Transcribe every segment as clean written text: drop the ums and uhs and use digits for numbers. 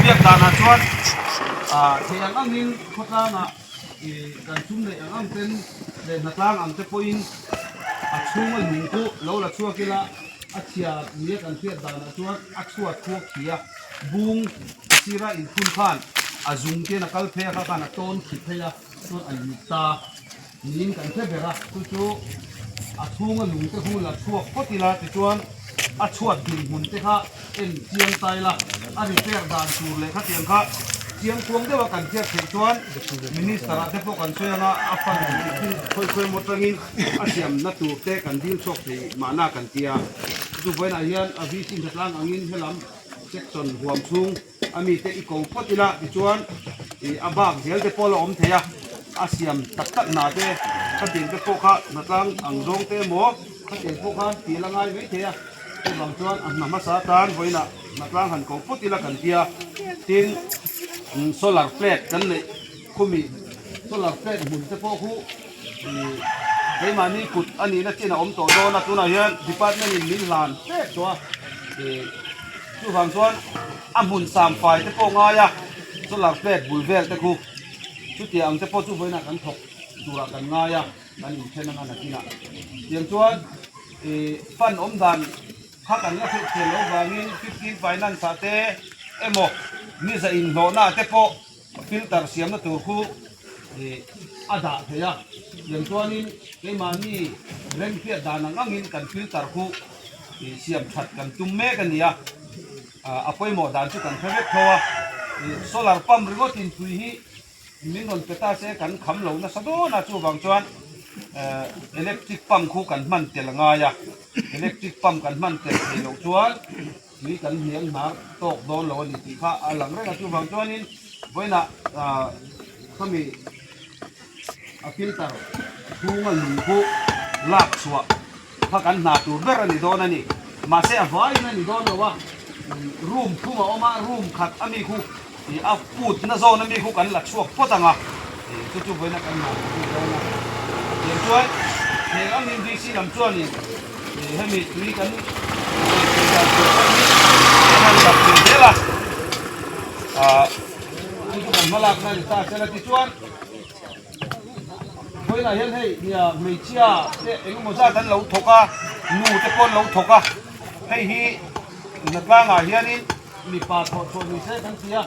biak danah chuan ah thei ang angin khawtlangah ih kan sum neih ang ang ten leh hnatlang ang te pawhin a chhunga lung chu lo la chhuak ila a chhia nia kan hriat danah chuan a chhuat khuak khi a bung a sira inphun khan a zung ten a kal phei a kha khan a tawn khi phei a chuan a lut ta. Niin kan hre ber a, chu chu a chhunga lung te hu la chhuak phawt ila tichuan a chhuat dinhmun te kha en chiang ta ila, a repair dan tur leh khatiang kha chiang kuang deuha kan hriat theih chuan Minister ah te pawh kan sawi anga a fund thil khawi khawi emaw atangin a siamna tur te kan dil chhuak thei mahna kan ti a, chu chu vawiinah hian a VC hna tlang angin helam section huam chhung A mite i ko phawt ila tichuan ih a bak zel te pawh la awm thei a, a siam tak tak hna te khatiang te pawh kha hnatlang ang zawng te emaw khatiang pawh khan tih la ngai mai thei a, chuvang chuan a hna hmasa atan vawiinah hnatlang han ko phawt ila kan tia, tin solar plate kan neih khumi solar plate hmun te pawh khu ih keimahni kut a nihna chin a awm tawh dawn a, tunah hian department in min hlan hrep tawh a ih. Chuvang chuan a hmun samfai te pawh ngai a, solar plate bul vel te khu chutiang ang te pawh chu vawiinah kan thawk turah kan ngai a, kan inthen anga nakinah. Tiang chuan ih fund awm dan kha kan la hrilh thiam loh vangin 15 finance ah te emaw ni za inhlawhna ah te pawh filter siamna tur khu ih a dah thei a. Tiang chuanin keimahni remhriat dan ang angin kan filter khu Ih siam that kan tum mek a ni a, a pawimawh dan chu kan hre vek tho a, ih solar pump ringawt in tui hi min rawn pe ta se kan kham lo nasa dawn a, chuvang chuan eh electric pump khu kan hman tel a ngai a, electric pump kan hman tel thei loh chuan tui kan hniang hnar tawk dawn lo a ni tih kha a lang reng a, chuvang chuanin vawiinah ah khami a filter chhunga lung khu lak chhuah. Kha kan hna tur ber a ni dawn a ni. Mahse a vaiin a ni dawn lo a, room thum a awm a, room khat a mi khu ih a put na zawn a mi khu kan la chhuak phawt ang a, ih chu chu vawiina kan hna tur a ni dawn a. Tiang chuan heng angin VC lam chuanin ih hemi tui kan ei thei dan tur pawh hi kan han dap thei zel a, ah chu chu kan hmalakna a ni ta sela tichuan. Vawiinah hian hei nia hmeichhia te eng emaw zat an lo thawk a, nu te pawh an lo thawk a, hei hi hnatlangah hianin mipa thawh chhuah ni se kan ti a,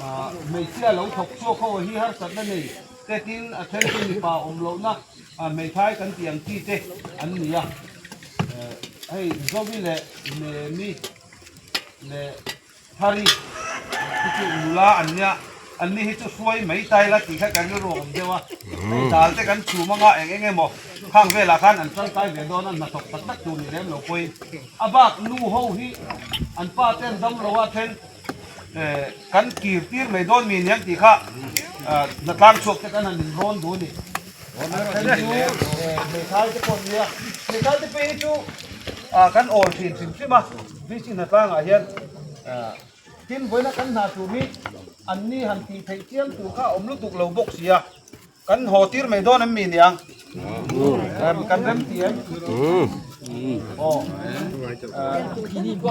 ah hmeichhia lo thawk chhuak ho hi harsatna nei te tin a then chu mipa awm lohna ah hmeithai kan tih ang chi te an ni a, eh hei Zovi leh Memi leh. Thari hi chu nula an nia, an ni hi chu hruai mai ta ila tih kha kan rilru a awm deuh a, hei dal te kan chhum anga eng eng emaw khang velah khan an tangkai ve dawn a, hnathawk tak tak tur ni lem lo pawhin a bak nu ho hi an pa te an dam lo a then eh kan kir tir mai dawn mi niang tih kha hnatlang chhuak te kan han inrawn duh a ni. Then chu hmeithai te pawh an nia, hmeithai te phei hi chu kan awl thin hrim hrim a. VC hnatlangah hian tin vawiina kan hna tur hi an ni han tih theih chiam tur kha a awm lutuk lo bawk si a, kan haw tir mai dawn em mi niang? Kan rem ti em? Aw.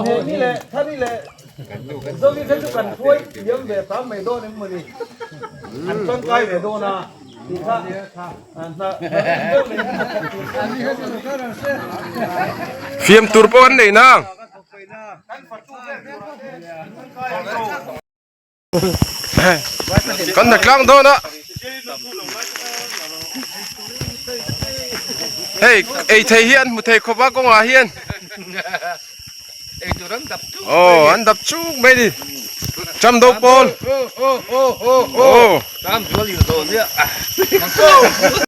Hemi leh Thari leh Zovi te chu kan hruai thiam ve tam mai dawn em mawni? An tangkai ve dawn a. Fiam tur pawh an nei nang. Kan hna tlang dawn a. Hei ei thei hi an hmu thei khawp a kawngah hian. Aw an dap chuk mai ni. Cham do pawl. Aw.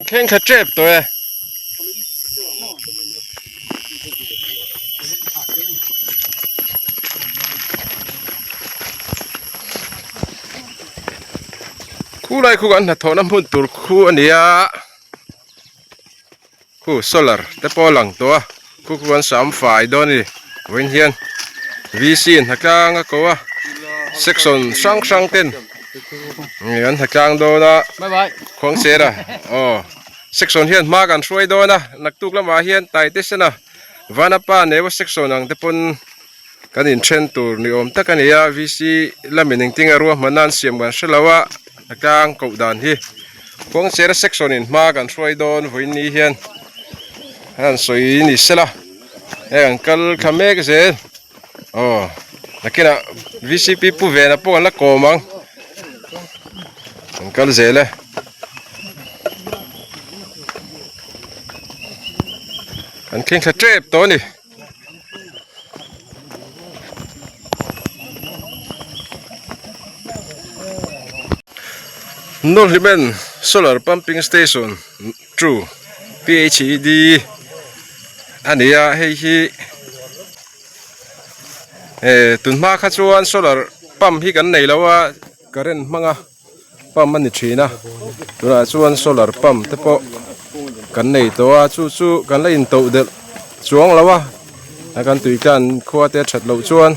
Thleng kha tep tawh e. Khu lai khu kan hnathawhna hmun tur khu a ni a. Khu solar te pawh a lang tawh a khu khu an sam fai dawn a ni vawiin hian VC in hnatlang a ko a section hrang hrang ten an hnatlang dawn a khuangcher a aw section hian hma kan hruai dawn a naktuk lamah hian taitesena vanapa neua section ang te pawn. Kan inthen tur ni awm tak a ni a, VC lamin engtin nge ruahmanna an siam kan hre lo a, a tlang koh dan hi kawngchera section in hma kan hruai dawn vawiin ni hian a han sawi ni sela hei an kal thla mek zel aw nakinah VCP pu vena pawh an la kawm ang an kal zel e. An thleng thla tep tawh a ni. Nawlhlimen solar pumping station 2 P_H_E_D a ni a hei hi eh tunhma kha chuan solar pump hi kan nei lo a current hmanga. Pump a ni thin a tunah chuan solar pump te pawh kan nei tawh a chu chu kan la intoh delh chuang lo a a kan tui tlan khua te a that loh chuan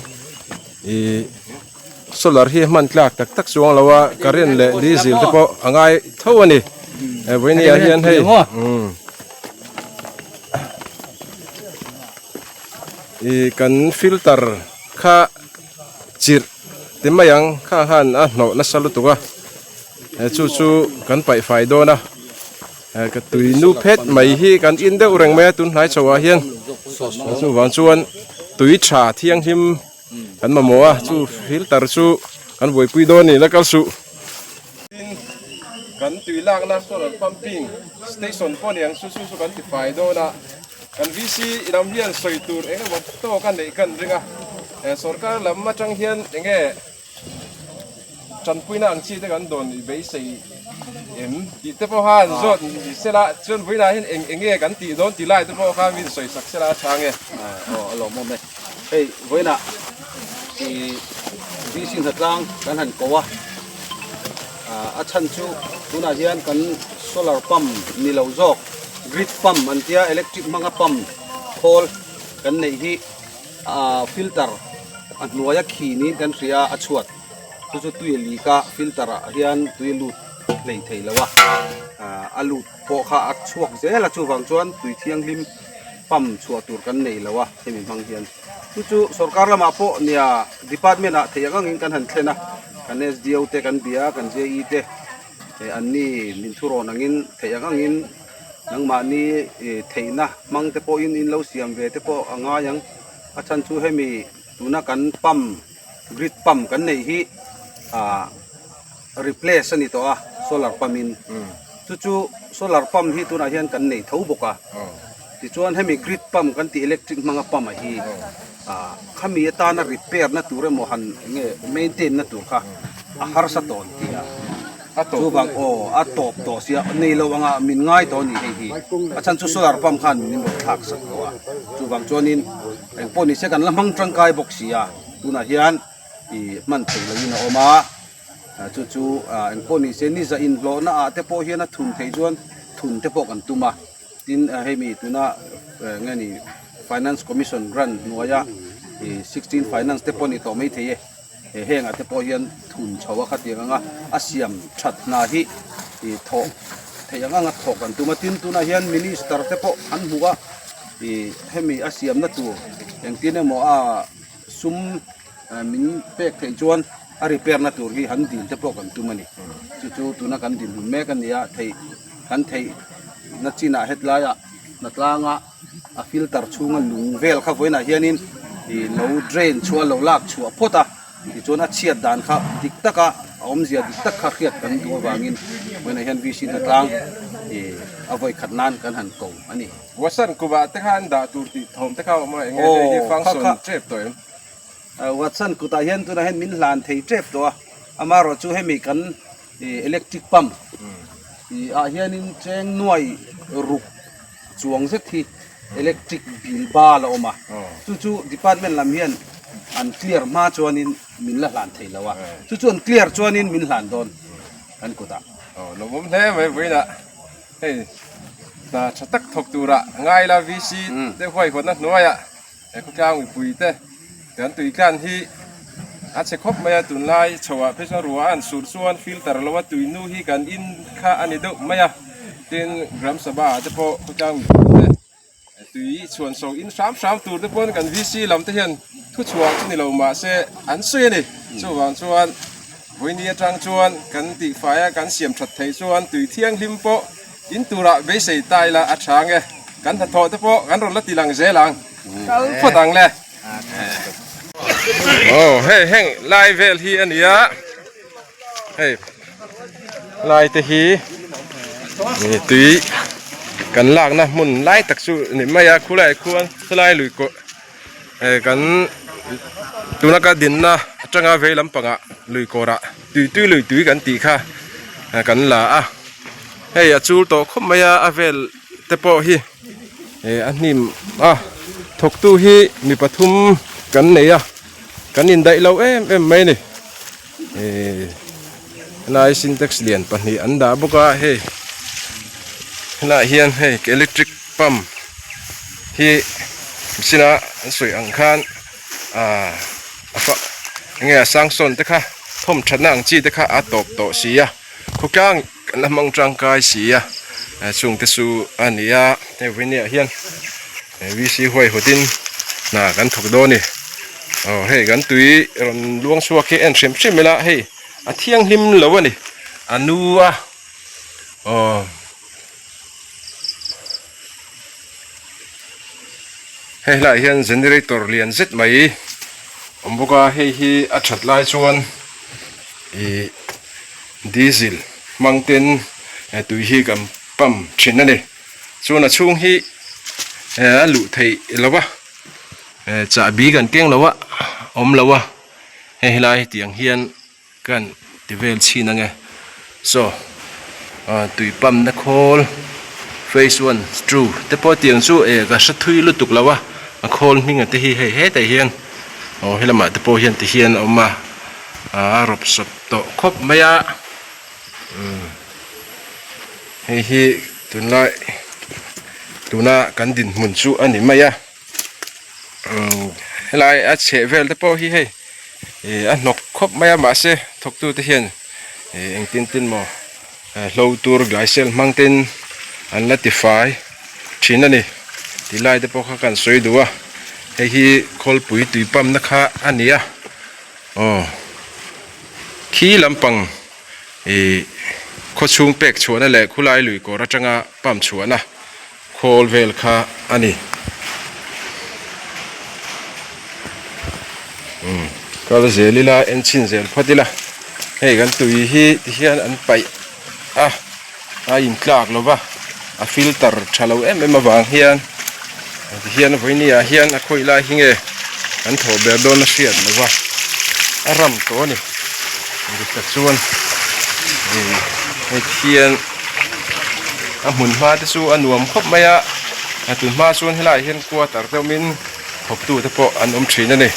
ihh solar hi a hman tlak tak tak chuang lo a current leh diesel te pawh a ngai tho a ni vawiin ah hian hei umm ihh kan filter kha. Chirh ti mai ang kha khan a hnawh nasa lutuk a he chu chu kan paih fai dawn a he ka tui nu phet mai hi kan in deuh reng mai a tun hnai chho ah hian chuvang chuan tui tha thianghlim kan mamawh a chu filter chu kan buaipui dawn a ni la kal suh. Tin kan tui lakna solar pumping station pawh ni ang chu chu chu kan ti fai dawn a. Kan VC lam hian sawi tur eng emaw tawk a neih kan ring a, he sorkar lam atang hian eng nge tanpuina ang chi te kan dawn i beisei em tih te pawh kha an zawt ni sela, chuan vawiinah hian eng eng nge kan tih dawn tih lai te pawh kha min sawi sak sela a tha nge. Aw a lawmawm e. Hei vawiinah i VC hnatlang kan han ko a, a chhan chu tunah hian kan solar pump ni lo zawk grid pump an tia electric hmanga pump khawl kan neih hi ah filter a hnuaia khi niin kan hria a chhuat chu chu tui a leak a filter ah hian tui a lut hlei thei lo a ah a lut pawh kha a chhuak zel a chuvang chuan tui thianghlim pump chhuah tur kan nei lo a hemi hmang hian chu chu sorkar lamah pawh nia department ah theih ang angin kan han thlen a kan S_D_O te kan bia a kan J_E te. An ni min thurawn angin theih ang angin nangmahni theihna hmang te pawhin in lo siam ve te pawh a ngai ang. A chhan chu hemi tuna kan pump grid pump kan neih hi ah replace a ni tawh a solar pump in. Chu chu solar pump hi tunah hian kan nei tho bawk a. Tichuan hemi grid pump kan tih electric hmanga pump a hi ah khami atana repair na tur emaw han enge maintain na tur kha a harsa tawh an ti a chuvang aw a tawp tawh sia nei lo anga min ngai tawh a ni hei hi a chhan chu solar pump khan min rawn thlak sak tawh a chuvang chuanin engpawh nise kan la hmang tangkai bawk si a tunah hian ih hman theih lohin a awm a. Chu chu engpawh nise ni zah inhlawhna ah te pawh hian a thun theih chuan thun te pawh kan tum a. Tin, hemi tuna nge ni Finance Commission grant hnuaia 16 Finance te pawh ni tawh mai thei e. He hengah te pawh hian thun chho a khatiang anga a siam that hna hi thawh theih ang anga thawk an tum a. Tin, tunah hian Minister te pawh an hmu a, hemi a siamna tur engtin emaw a sum min pek theih chuan a repair na tur hi han dil te pawh kan tum a ni. Chu chu tuna kan dinhmun mek a ni a, theih kan theih na chinah hetlaiah hnatlanga a filter chhunga lung vel kha vawiinah hianin ih lo drain chhuah lo lak chhuah phawt a, tichuan a chhiat dan kha dik taka a awmzia dik tak kha hriat kan duh avangin vawiinah hian VC hnatlang ih a vawikhat nan kan han ko a ni. Wasan kuvah te khan dah tur tih thawm te kha a awm a, eng nge hei hi function tep tawh em? Watson kutah hian tunah hian min hlan thei tep tawh a, amaherawh chu hemi kan electric pump ah hianin cheng nuai ruk chuang zet hi electric bill bal a awm a, chu chu department lam hian an clear hma chuanin min la hlan thei lo a, chu chu an clear chuanin min hlan dawn kan kutah. Aw lawmawm hle mai vawiinah hei hna tha tak thawk turah ngaila VC te huaihawtna hnuaiah He khawtlang mipui te kan tui tlan hi a chhe khawp mai a, tunlai chhoah phei chuan ruah a han sur chuan filter lo a tui nu hi kan in kha a ni deuh mai a, tin Gram Sabha ah te pawh khawtlang mipui te tui chhuan so in hram hram tur te pawn kan VC lam te hian. Thuchhuah chu ni lo mahse an sawi a ni. Chuvang chuan vawiini atang chuan kan tihfai a, kan siam that theih chuan tui thianghlim pawh in turah beisei ta ila a tha ang e. Kan hnathawh te pawh kan rawn la ti lang zel ang. Kal phawt ang le. Aw hei heng lai vel hi a ni a, hei lai te hi tui kan lakna hmun lai tak chu ni mai a khulai khuan khulai lui kawh eh kan tuna ka dinna atanga vei lampangah lui kawrah tui tui lui tui kan tih kha kan la a hei a chul tawh khawp mai a a vel te pawh hi. Eh a hnim a thawktu hi mi pathum kan nei a kan indaih lo em em mai a ni eh helai sintex lian pahnih an dah bawk a hei helaiah hian hei electric pump hi machine a an sawi ang khan ah a fa enge a sangsawn te kha thawm thatna ang chi te kha a tawp tawh si a khawtlang. Kan la hmang tangkai si a, chung te chu a ni a, hei vawinia hian VC huaihawtin hna kan thawk dawn a ni. Aw hei kan tui rawn luang chhuak hi en hrim hrim ila hei a thianghlim lo a ni, a nu a aw hei helaiah hian generator lian zet mai awm bawk a, hei hi a that lai chuan ih. Diesel hmang ten tui hi kan pump thin a ni. Chuan a chhung hi a luh theih lo va, chahbi kan keng lo a, awm lo a, hei helai hetiang hian kan ti vel chhin ange. Saw tui pump na khawl phase one two te pawh tiang chu ka hre thui lutuk lo a, a khawl hming a te hi hei hetah hian aw helamah te pawh hian ti hian a awm a. A rawp sawp tawh khawp mai a umm hei hi tunlai tuna kan dinhmun chu a ni mai a umm helai a chheh vel te pawh hi hei ih a hnawk khawp mai a mahse thawktu te hian ih engtin tin maw hlo tur gaisel hmang ten an la tifai thin a ni tilai te pawh kha kan sawi duh a hei hi khawlpui tui pump na kha a ni a. Aw khi lampang ih khawchhung pek chhuahna leh khulai lui kawr atanga pump chhuahna khawl vel kha a ni. Umm kal zel ila en chhin zel phawt ila hei kan tui hi ti hian an paih a a intlak lo va a filter tha lo em em avang hian ti hian vawinia ah hian a khawih lai hi nge an thawh ber dawn a hriat lo va a ram tawh a ni dik tak chuan ih hei khian a hmun hma te chu a nuam khawp mai a a tun hma chuan helaiah hian quarter te awmin thawktu te pawh an awm thin a ni.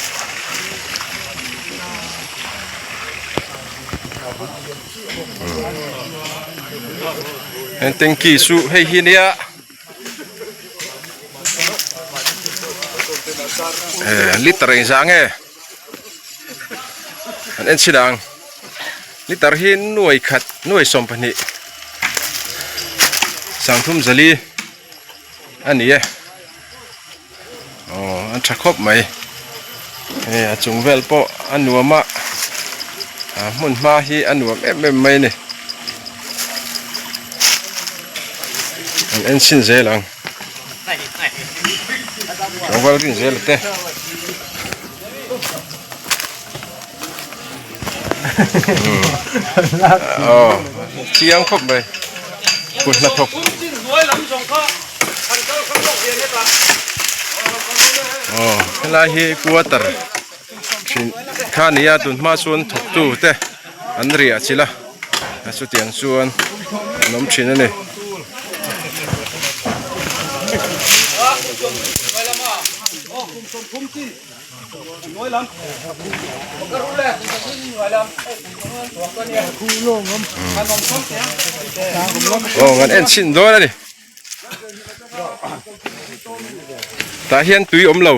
Tanky chu hei hi nia liter engzah nge an en chhin ang liter hi nuai khat nuai 12 sangthum zali a ni e. Aw an tha khawp mai hei a chung vel pawh a nuam a a hmun hma hi a nuam em em mai a ni an en chhin zel ang tlangval rin zel te aw chiang khawp mai kut hnathawk. Aw helai hi quarter thin kha a ni a tun hma chuan thawktu te an riah chilh a chutiang chuan an awm thin a ni. Aw kan en chhin dawn a ni. Tah hian tui awm lo.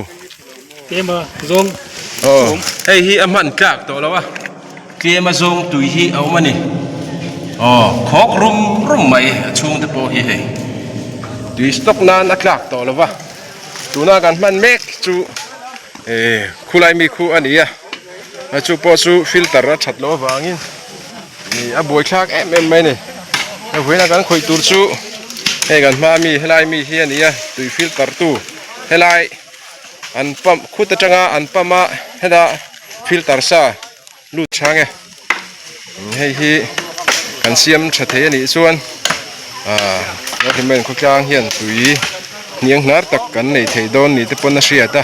Tlem a zawng. Aw hei hi a hman tlak tawh lo a. Tlem a zawng tui hi a awm a ni. Aw khawk rum rum mai a chhung te pawh hi hei. Tui stock nan a tlak tawh lo va. Tuna kan hman mek chu. Eh khulai mi khu a ni a a chu pawh chu filter a that loh avangin ih a buaithlak em em mai a ni a vawiin a kan khawih tur chu hei kan hma mi helai mi hi a ni a tui filter tu helai an pump khut atanga an pump a heta filter sa lut chang e hei hi kan siam tha thei a nih chuan ah North khawtlang hian tui hniang hnar tak kan nei thei dawn ni te pawn a hriat a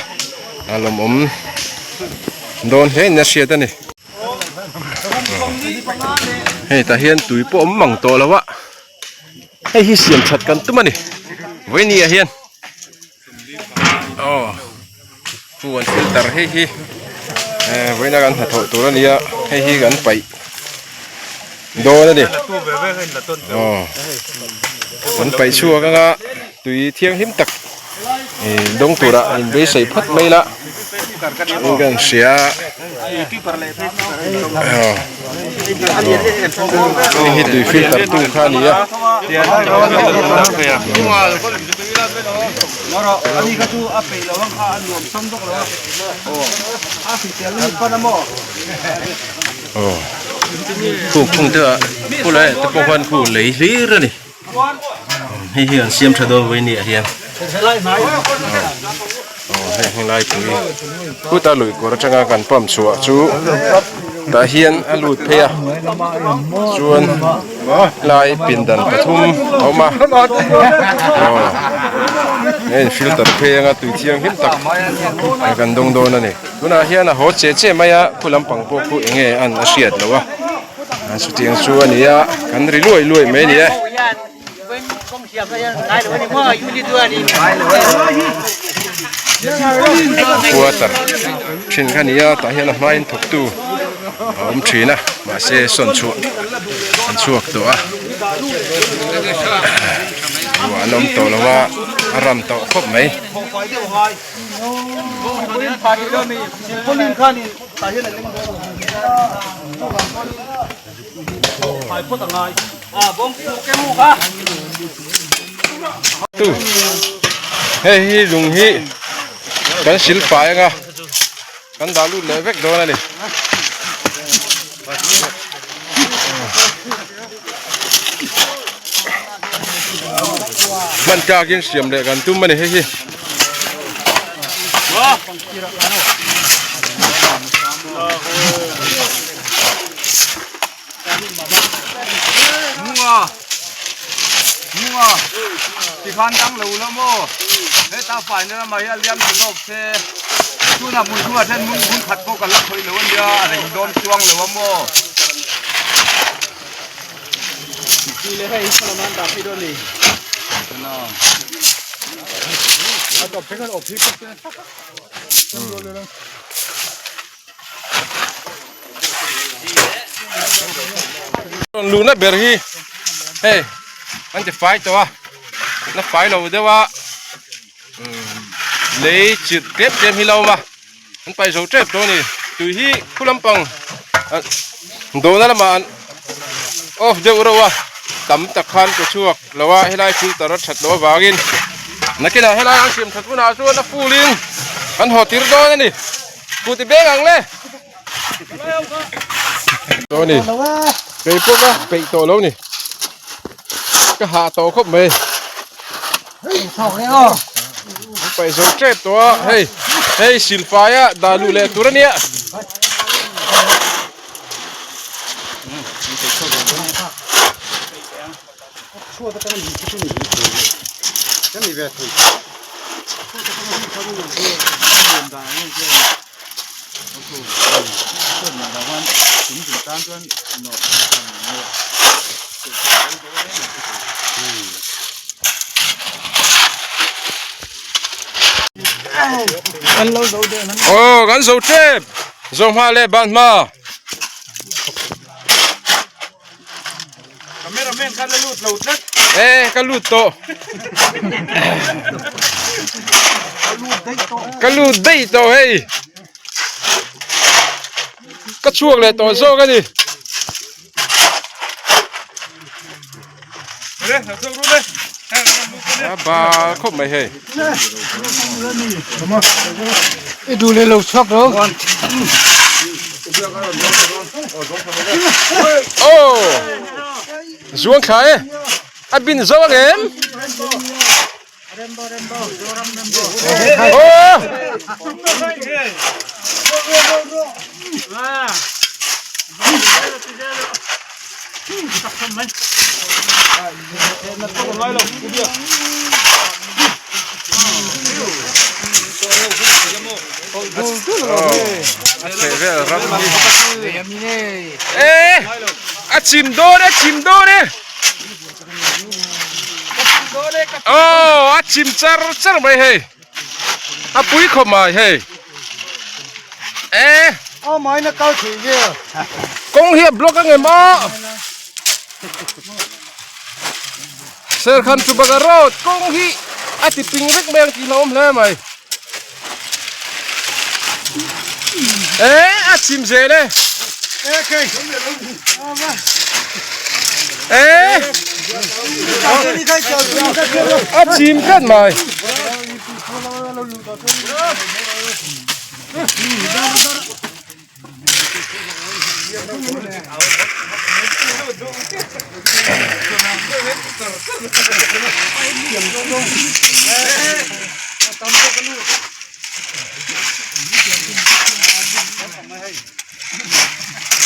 a lawmawm dawn hle in a hriat a ni hei tah hian tui pawh awm mang tawh lo a hei hi siam that kan tum a ni vawiini ah hian aw. Chu an filter hei hi eh vawiina kan hnathawh tur a nia hei hi kan paih dawn a ni aw kan paih chhuak anga tui thianghlim tak ih dawng tura in beisei phawt mai la in kan hria aw hei hi tui filter tu kha a ni a. Aw khu khung te ah khu lai ah te pawh khuan khu lei hlir a ni hei hi an siam tha dawn vawi ni ah hian aw hei helai pui khuta lui kawr atanga kan pump chhuah chu tah hian a lut phei a chuan. Lai pindan pathum a awm a aw hei filter phei anga tui thianghlim tak kan dawng dawn a ni tunah hian a haw che che mai a khu lampang pawh khu eng nge an a hriat loh a chutiang chu a ni a kan ri luai luai mai a ni e. Quarter thin kha ni a tah hian a hmain thawktu a awm thin a mahse sawn chhuah an chhuak tawh a ruah an awm tawh lo a a ram tawh khawp mai. Tu hei hi lung hi kan sil fai anga kan dah lut leh vek dawn a ni. Hman tlakin siam leh kan tum a ni hei hi. Munga Munga tikhan dang lo la maw heta faina lamah hian liam ta zawk se tunah hmun chhungah hian hmun hmun khat pawh kan la khawih lo a nia a reng dawn chuang lo a maw. Rawn luhna ber hi hei an ti fai tawh a la fai lo deuh a lei chirh tlem tlem hi la awm a an paih zo tep tawh a ni tui hi khu lampang dawhna lamah an off deuh reuh a tam tak khan pe chhuak lo a helai filter a that loh avangin nakinah helai an siam that hunah chuan a full in an haw tir dawn a ni. Kuti beng ang le. Tawh ni. Kei pawh ka peih tawh lo ni. Ka hah tawh khawp mai. Paih zo tep tawh a hei hei silfaia dah luh leh tur a nia. Aw kan zo tep zo hma leh ban hma. Cameraman kha la lut lo tlat. Eh ka lut tawh. Ka lut daih tawh hei. Ka chhuak leh tawh zawk a ni. A bal khawp mai hei. I duh leh lo chhuak lo. Aw zuang thla e a bin zo ang em? Aw A chhehvel ram hi e a chim dawn e chim dawn e aw a chim char char mai hei a pui khawp mai hei e kawng hi a block ang em aw Serkhan Chubaga road kawng hi a ti ping vek mai ang tih hlauhawm hle mai. E a chim zel e. E a chim tlat mai.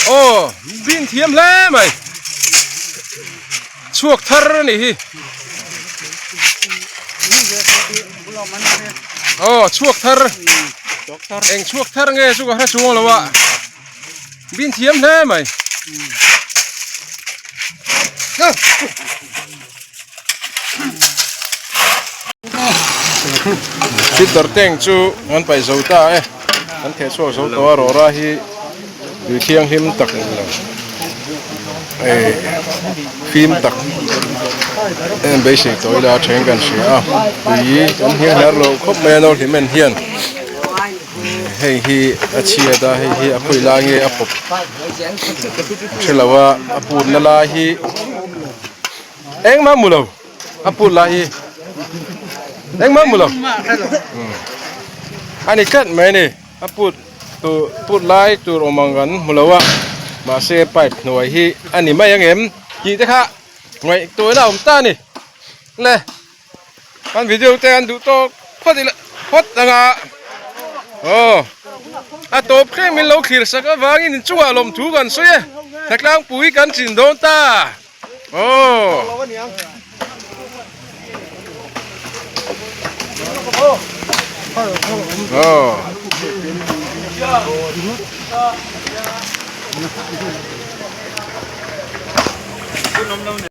Aw bin thiam hle mai chhuak thar a nih hi aw chhuak thar eng chhuak thar nge chu ka hre chuang lo a bin thiam hle mai filter tank chu an paih zo ta e an theh chhuak zo tawh a rawra hi tui thianghlim tak eh fim tak en beisei tawh ila then kan hria a tui kan hniang hlar loh khawp mai a no hlim en hian hei hi a chhiat a hei hi a khawi lai nge a pawp a hre lo a a putna lai hi engmah hmu lo a put lai hi engmah hmu lo a ni tlat mai a ni. A put tur put lai tur awm ang kan hmu lo a mahse pipe hnuai hi a ni mai ang em tih te kha ngaihtuahna a awm ta a ni le kan video te an duh tawk phawt ila phawt ang a aw a tawp thleng min lo thlir sak avangin inchungah lawmthu kan sawi e Thlatlangpui kan chin dawn ta aw. Aw.